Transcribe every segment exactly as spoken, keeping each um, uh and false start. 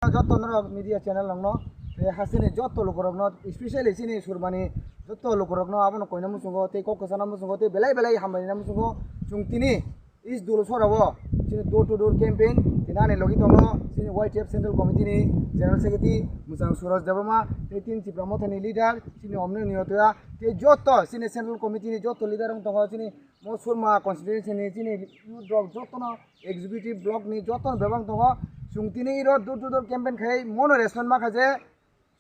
Joto norok media channel rokno, tei hasteni joto lukurokno, especially chini Surmani joto lukurokno abono koina muchungo tei kok kwchana muchungo tei belai belai hambaina muchungo chwng tini East Dolusora o chini door to door campaign tini ani logi tongo chini Y T F Central Committee ni General Secretary Mwchang Suraj Debbarma tei tin Tipra Motha ni leader chini Omni Niyotoya tei joto chini Central Committee ni joto leader wng tongo chini Mo Surma constituency ni chini youth rok jotono executive block ni jotono bebak tongo. Chwng tini iro door to door campaign khai mono respond ma kha je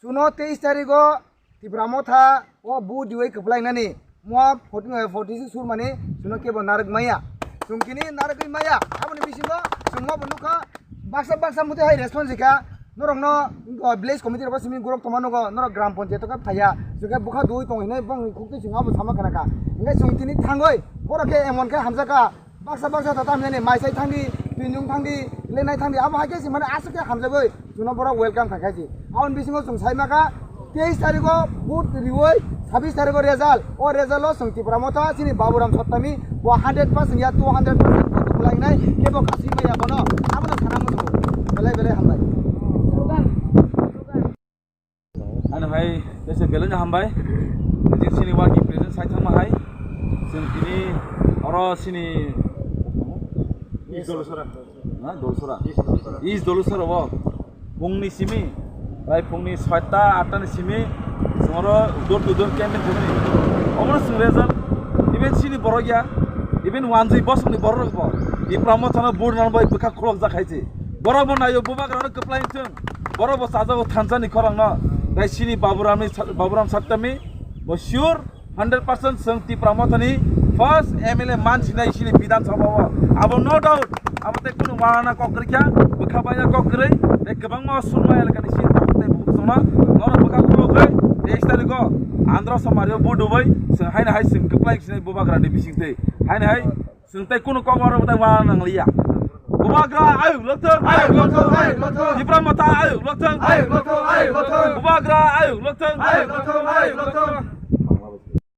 chwngno teis tarigo Tipra Motha o bu diwi kwplainani mo forty, forty six Surmani chwngno kebo narwk maya. Chwng tini narwgwi maya. Aboni bisingo chwng mo bo nukha. Baksa baksa muti hai response kha, norokno, uh, village committee rok simi gurok tongma nugo, norok gram panchayat khe phaiya, jokhe bwkha dui tong hinwi bongni khukti chwng abo sama khna kha. Hinkhe chwng tini thangwi, borok khe emon khe hamjakha, baksa baksa ta tamjani mai sai thangdi, twi nung thangdi, lenai thangdi, abo hai khe se mane aswk khe hamjagwi chwngno borok welcome khai kha se. Aboni bisingo chwng sai ma kha, teis tarigo vote riwi, sabis tarigo result. O result o chwng Tipra Motha chini Baburam Sattami bo hundred percent ya two hundred percent vote kwlainai kebo kasi maya bono. Abono sana muchungo. Belai belai hambai. Ano hai tese belai hambai. Jing sini wagi president sai thangma hai. Chwng tini oro sini Dolsora. Na, Dolsora. East Dolsora. East Dolsora o. Phungni simi, prai phungni soita, atta ni simi, chwngno door to door campaign khwlai. Omono chwng result, even sini borok ya, even wanjwi bosongni borok rok bo, Tipra Mothano vote nang bai bwkha khulok jak hai se. Borok bo nayo, bubagrano kwplai thwng, borok bo chajago thansa ni khorang no, tai sini Baburam ni, Baburam Sattami, bo sure, Hundred percent chwng Tipra Mothani first M L A man sinai sini Bidhan Sabha o. Abo no doubt. Abo tei kunu wana kok kwrwi kha, bwkha baya kok kwrwi, tei kwbangma Surma elakani sini tabuk tei bukhuk chwngno norok bwkha khulugwi, teis tarikgo Andhra Somari o vote rwui, chwng haino hai chwng kwplai sinai bubagrani bisingtwi. Haino hai Chwng tei kunu kok oro tai wana nangliya. Bubagra ayuk lokthwng. Ayuk lokthwng, ayuk lokthwng. Tipra Motha ayuk lokthwng. Ayuk lokthwng, ayuk lokthwng. Bubagra ayuk lokthwng. Ayuk lokthwng, ayuk lokthwng.